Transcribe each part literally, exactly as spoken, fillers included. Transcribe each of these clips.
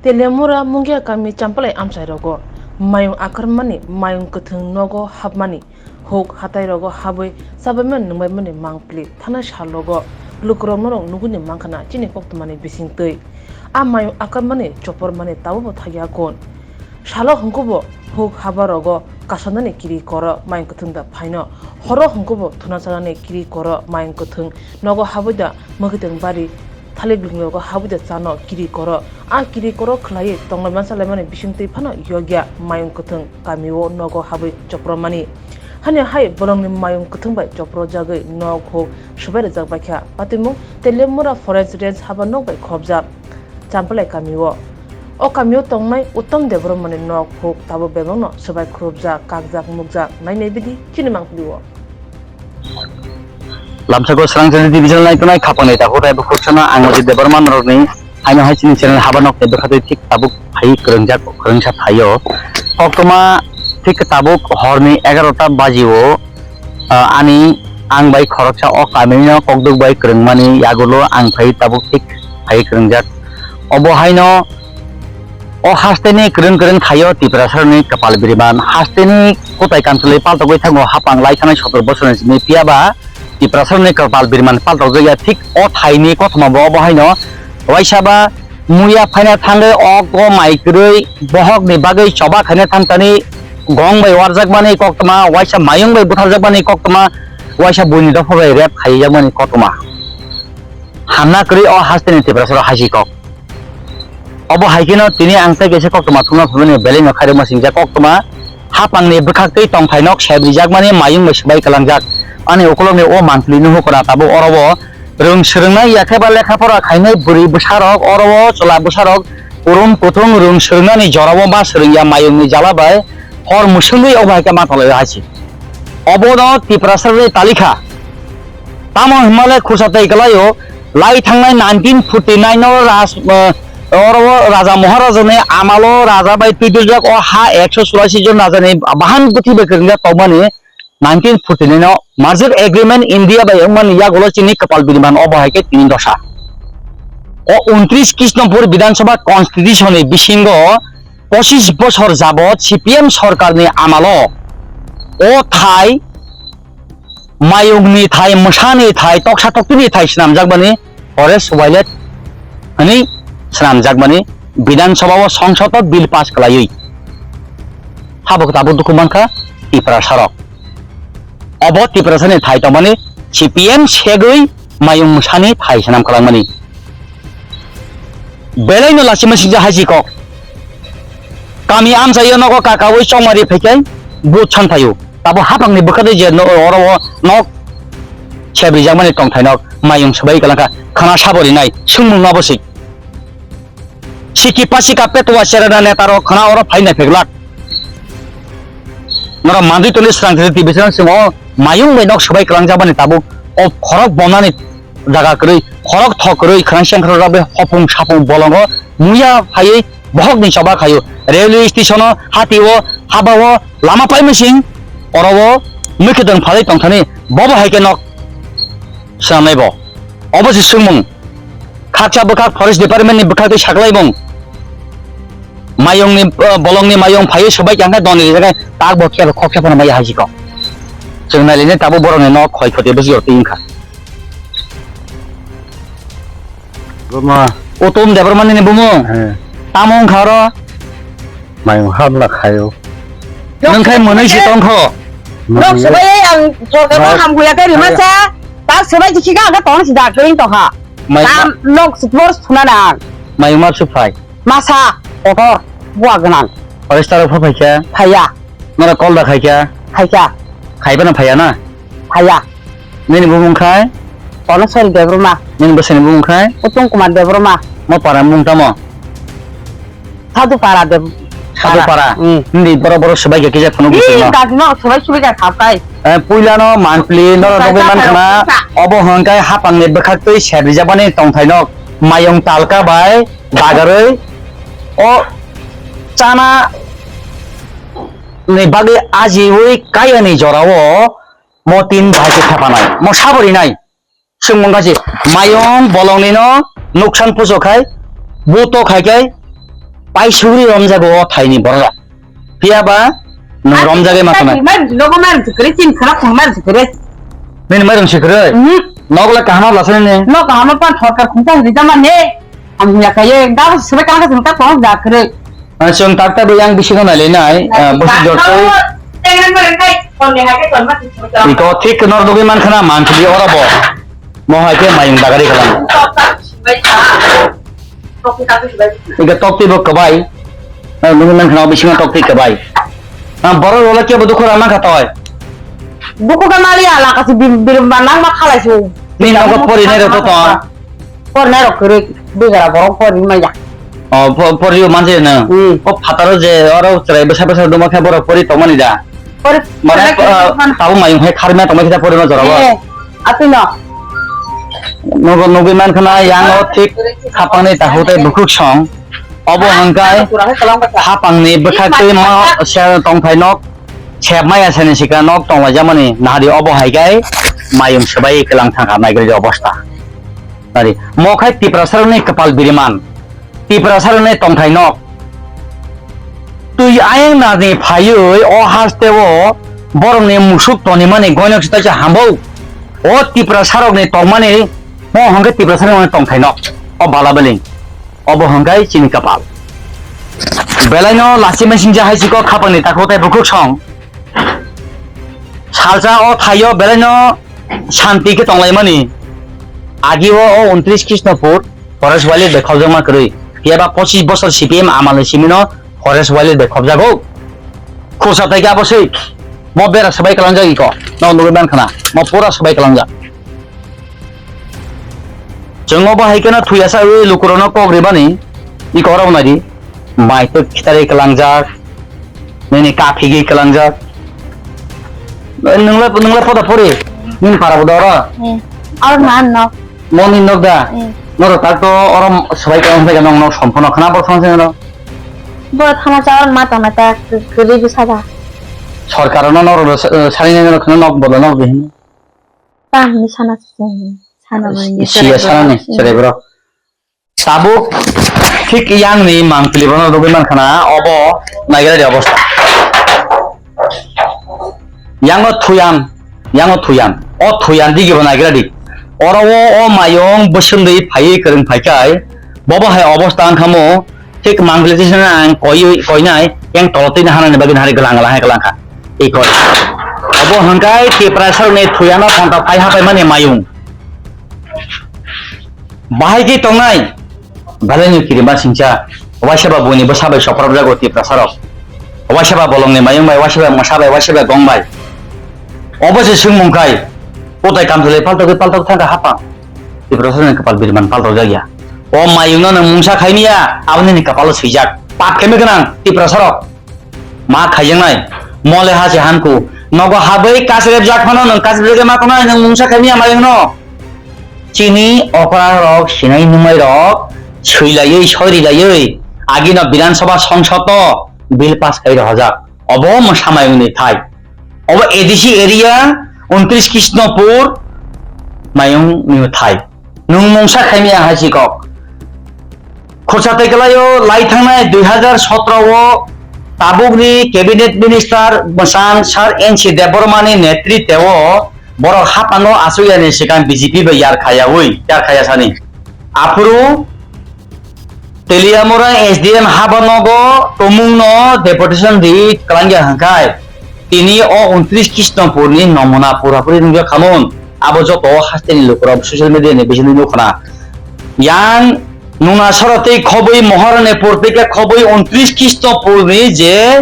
Telemura Mungia kami Champalai amchai rogo mayung akarmani, mayung kwthwng nogo hapmani, huk hatai rogo habwi chabaimani nungbaimani mangpili thana sal rogo lukurok norok nuguni mankha na chini koktwmani bisingtwi. A mayung akarmani chopormani tabukbo thakya kun. Salo hwnkubo huk haba rogo kasonani kiri koro mayung kwthwng da phaino. Horo hwnkubo thuna chanani kiri koro mayung kwthwng nogo habwi da mwkhwtwng bari thalik lwng rogo habwi da chano kiri koro. A kiri koro khwlaiwi tonglai mansa laimani bisingtwi phano yokya mayung kwthwng kamio nogo habwi chopromani. Hani hai bolongni mayung kwthwng bai choprojagwi nok huk swbai rwjak baikha. Patimung Telemura Forest Range haba nok bai khobjak. Champalai kamio. O kamio tongnai Uttom Debbarmani nok huk tabuk bebakno swbai khurupjak, kakjak, mukjak, nainai bidi chini mangpilio. Lamsako Srangchari division nai tongnai khapang neta hutai bukhuk sana ang Ajit Debbarma norokni haino hai chini channel haba nok tei bwkhatwi thik tabuk phai kwrwngjak kwrwngsa thaio. Koktwma thik tabuk horni egarota bajio. Ah, ani ang bai khoroksa o kamino kokduk bai kwrwngmani yagulo ang phai tabuk thik phai kwrwngjak. Obo haino o hasteni kwrwng kwrwng thaio Tiprasarokni kwpal biriman, hasteni kwtai kamchwlwi paltogwi thango hapang lai thanai sotor bosorni simi, phiyaba Tiprasarokni kwpal biriman paltokjakya thik o thaini kothoma bo obo haino waisa ba Muya phaina thangwi o ko mai kwrwi bohokni bagwi choba khaina thangtani gong bai warjakmani koktwma, waisa mayung bai butharjakmani koktwma, waisa buini dopha bai rep khaijakmani koktwma. Hamna kwrwi o hasteni Tiprasarok haisi kok. Obo hai kheno tini ang tei kaisa koktwma thumna phunukni belai no khairokma singjak koktwma. Hapangni bwkhaktwi tongthai nok sep rijakmani mayung bai swbai kwlangjak. Ani ukulokni o mangpili nuhukora tabuk oro o rwng swrwngnai ya khe ba lekha pora khainai bwrwi bwsarok, oro o chwla bwsarok kurum kuthung rwng swrwngnani jorao ma swrwngya mayungni jala bai hor mwswngwi obo hai khe ma tonglaio hai se. Obono Tiprasarokni talikha. Tamo hwnmale khursa tei kwlaio, lai thangnai nineteen forty nine o Raj, eh, oro o Raja Maharajani amalo raja bai twi tuljak o ha ekso churasi jon rajani bahan bwthwi bai kwrwngjak tongmani nineteen forty nine o merger agreement India bai wngmani yagulo chini kwpal biriman obo hai khe tini dosa. O untris Krishnapur Bidhan Sabha constitution ni bisingo pochis bosor jabot C P M sorkarni amalo o thai mayungni thai, mwsani thai, toksa toktini thai swnamjakmani forest wildlife hwnwi swnamjakmani Bidhan Sabha o Songsod o bill pass khlaiwi. Tabuk tabuk dukhu mankha Tiprasarok. Obo Tiprasani thai tongmani C P M segwi mayung mwsani thai swnam kwlangmani. Belai no lachima singja haisi kok. Kami amchaio nogo kakaui chongmari phaikhai but santhaio. Tabo hapangni bwkhadi je no-, oro o nok sebrijak mani tongthai nok mayung swbai kwlangkha khana sabori nai swngmung no bwswi. Siki pasika petua cherana neta rok khana oro phai nai pheglak. Norok manjui tongni srang thidi tibisrang simo mayung bai nok swbai kwlangjak mani tabuk o khorok bonani jaga kwrwi, khorok thok kwrwi, khwrang sengkrak rok bai hopung sapung bolongo muya phaiwi bohokni choba khaio. Railway station o, hati o, haba o, lama paimwsing oro o mwkhwtwng phalwi tongthani, bobo hai khe nok swnamnai bo. Obo se swngmung. Khaksa bwkhak forest department ni bwkhak tei saklaimung. Mayung ni, uh, bolong ni mayung phaiwi swbai khe ang khe doni rijak khe tak bo khe khok khe phano maya hai si kok. Chwng nai le tabuk borok ni nok khoi khoti bwswk twi wngkha. Buma. Utum Debbarma nini bumung? He. Tamo wngkha oro? Mayung hamla khaio. Nwng khai mwnwi si tongkho. Nok swbai ang sorkar no ham kuya khe rima sa. Tak swbai si kha kha tong si da kring to kha. Tam nok sipor suna na. Mayung map su phai. Masa kotor bua gwnang. Forester rok phaikha? Phaiya. Nora call da khaikha? Khaikha. Khaiba na phaiya na? Phaiya. Nini bumung khai? Kono sori Debbarma. Nini bwsani bumung khai? Uttom Kumar Debbarma. Mo para mung tamo? Sadhu para Deb-, Sadhu para. Para. Hmm. Hindi boro boro swbai khe kisa phunuk. Ih, bising no. Dadi no swbai swbai kha khap kai. Eh, puila no manpli, noro nogwi man khana, obo hwnkhai hapang ni bwkhak twi sep rijak mani tongthai nok, mayung talka bai bagarwi, o chana ni bagwi ajiwi kaya ni jora o mo tin bahai khe thepanai, mo sabo rinai. Swngmung kha se, mayung bolong ni no nuksan puso khai, buto khai khai, Pai sugri romjago o thaini borok. Phiya ba nwng romjagwi ma tongnai. Mai rung si logo, mai rung si kwrwi, chini khana khung mai rung si kwrwi. Nini mai rung si kwrwi? Mhm. Nok le kaham bwla sani ni? Nok kaham pan thorkar khung ta rijama ne. Ang ya kaye, da swbai kala ka sung ta khung ja kwrwi. Ah, chwng tak ta bo yang bisingo nai le nai, ah, bosi jor tei. Tengen bare kai, kon le ha ke kon ma si. Iko thik nor dugwi man khana man thili ora bo. Mo hai khe mayung dagari khalang. Tok ta swbai ta. Tok ta swbai. Iko tok tei bo kwbai. Ah, nugwi man khana bisingo tok tei kwbai. Ah, borok rok le kebo dukhu rang man kha toi. Dukhu khe mali ala kasi bir, bir manang ma khalai su. Ni nogo pori nai rok to to. Pori nai rok kwrwi bujara borok pori maya. O, po-, pori o manje na. Hmm. O phataro je oro chwrai bwsa bwsa duma khe borok pori tongmani da. Pori, mane, pori ah, tongmani. Tabuk mayung hai kharma tongmani khe pori ma jora bo. Eh, atwi no. Nogo nugwi man khana yang o thik khapangni takhuk tei bukhuk song. Obo hwnkhe hapangni bwkhak tei mo se tongthai nok. Sep maya sani sika nok tonglaijak mani nahari obo hai khe mayung swbai kwlang thangkha naigradi obosta. Nari mo khai Tiprasarokni kwpal biriman, Tiprasarokni tongthai nok. Twi ayang nani phaiwi o hasteo borokni musuk tonimani goinok swtaisa hambou. O Tiprasarokni tongmani mo hwnkhe Tiprasarokni tongthai nok. O bala beling. Obo hwnkhe chini kapal. Belaino lachimai singcha hai chikok khapangni takhuk tei bukhuk song. Salsa o thaio belaino santi khe tonglaimani. Agio o untris Krishnapur Forest Wildlife bai khobjakma kwrwi. Phiya ba pochis bosor C P M amalni simino Forest Wildlife bai khobjago. Khursa tai khe abo se. Mo bera swbai kwlangjak iko. No nugwi man khana. Mo pura swbai kwlangjak. Chwng obo hai kheno thuya sawi lukurokno kok ribani, i kok rok nai di. Mai twi khitarwi kwlangjak, nini kaphigwi kwlangjak. Nwngle, nwngle poda pori, nini para boda oro. Hmm. Oro na nok. Mo ni nok da? Hmm. Noro tak to oro swbai kwlang phai nong nok somphono khna bor thang seno. Bor thana cha oro ma tong na ta kwrwi bwsa da. Sorkar no noro sari nai nok boda nok di. Tamo sana sana mani. Siya sana ni, serai bro. Tabuk thik yang ni mangpili bono rugwi man khana, obo naigra di obosta. Yango thuyan, yango thuyan. O thuyan digi bo naigra di. Oro o, o mayung bwswng dwi phaiwi kwrwng phaikai. Bobo hai obosta wngkha mo. Thik mangpili tisana ang koi, koinai, yang tolo twi hanani bagwi hari glang glang hai glang kha. Ikoi. Obo hwnkhe Tiprasarokni thuyano phonta phai hapai mani mayung. Bahai khe tongnai. Balaino kirima singcha. Waisa ba buini bwsa bai soprop jago Tiprasarok. Waisa ba bolongni mayung bai, waisa ba mwsa bai, waisa ba gong bai. Obo se swngmung kai. Kotai kamthali paltogwi paltog thangkha hapang. Tiprasarokni kwpal biriman paltog jakya. O mayungno nwng mungsa khaimya, aboni ni kwpalo swijak. Pap khaimya gwnang Tiprasarok. Ma khaijaknai, mole ha se hanku. Nogo habwi kasrep jak phano nwng kasrep jak ma tongnai nwng mungsa khaimya mayungno. Chini okra rok sinai nungmai rok swi laiwi sori laiwi agino Bidhan Sabha Songsod o bill pass khai rohorjak. Obo mwsa mayungni thai. Obo A D C area untris Krishnapur mayungni thai. Nwng mungsa khaimya hai si kok. Khorsa tei kwlaio lai thangnai dui hazar sotro o tabukni cabinet minister bwsang Sir N C Debbarmani netriteo borok hapano achukya ni swkang B J P bai yar khayaui, yar khaya sani. Aphuru Teliamura S D M habanogo tumungno deputation ri kwlangya hwnkhe tini o untris Krishnapurni nomuna purapuri nukjak khamun. Abo joto o hasteni lukurok social media ni bisingtwi nukhna. Yang nuna soro tei khobwi Moharani pur tei khe khobwi untris Krishnapurni je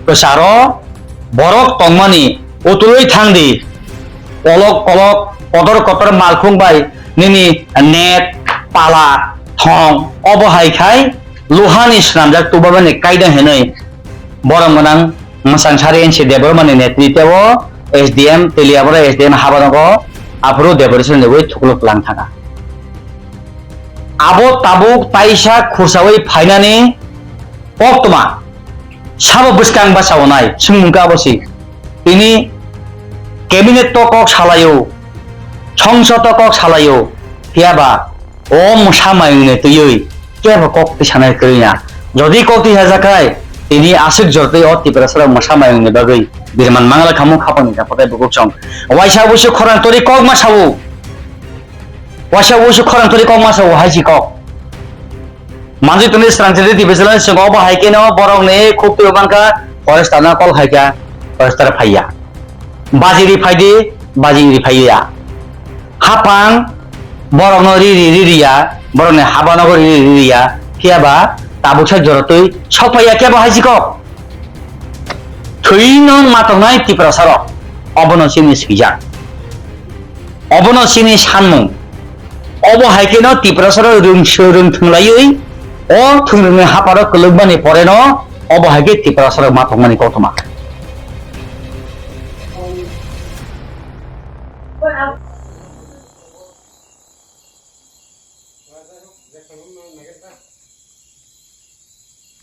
kwcharo borok tongmani utulwi thangdi. Kolok kolok, kotor kotor malkhung bai nini net, pala, thong, obo hai khai luhani swnamjak tubamani kaida hinwi borok gwnang mwchang sari N C Debbarmani netriteo S D M Teliamura S D M habanogo aphuru deputation riwi thukluk lang thangkha. Abo tabuk taisa khursawi phainani koktwma sabo bwskang bachaonai swngmung khe abo si. Tini cabinet to kok salaio, songsod to kok salaio, phiya ba o mwsa mayungni twiwi kebo kok twi sanai kwrwi ya. Jodi kok twi hajakhai, tini aswk jortwi o Tiprasarok mwsa mayungni bagwi birman mangla khamung khapangni kapatai bukuksong. Waisa busu khorang tori kok ma sabu. Waisa busu khorang tori kok ma sabu, hai si kok. Manjui tongni srang chiri division swngo obo hai kheno borokni khuk twi mankha, forester no call khaikha, forester phaiya. Baji ri phaidi, baji ri phaiya. Hapang borokno riri ririya, borokni habanogo riri ririya, phiyaba tabuksa jorotwi sokphaiya kebo hai si kok. Thwino matoknai Tiprasarok, obono chini swijak. Obono chini sanmung. Obo hai kheno Tiprasarok rwngso rwng thwnglaiwi o thwngrwngni haparo kwlwkmani poreno obo hai khe Tiprasarok matokmani koktwma.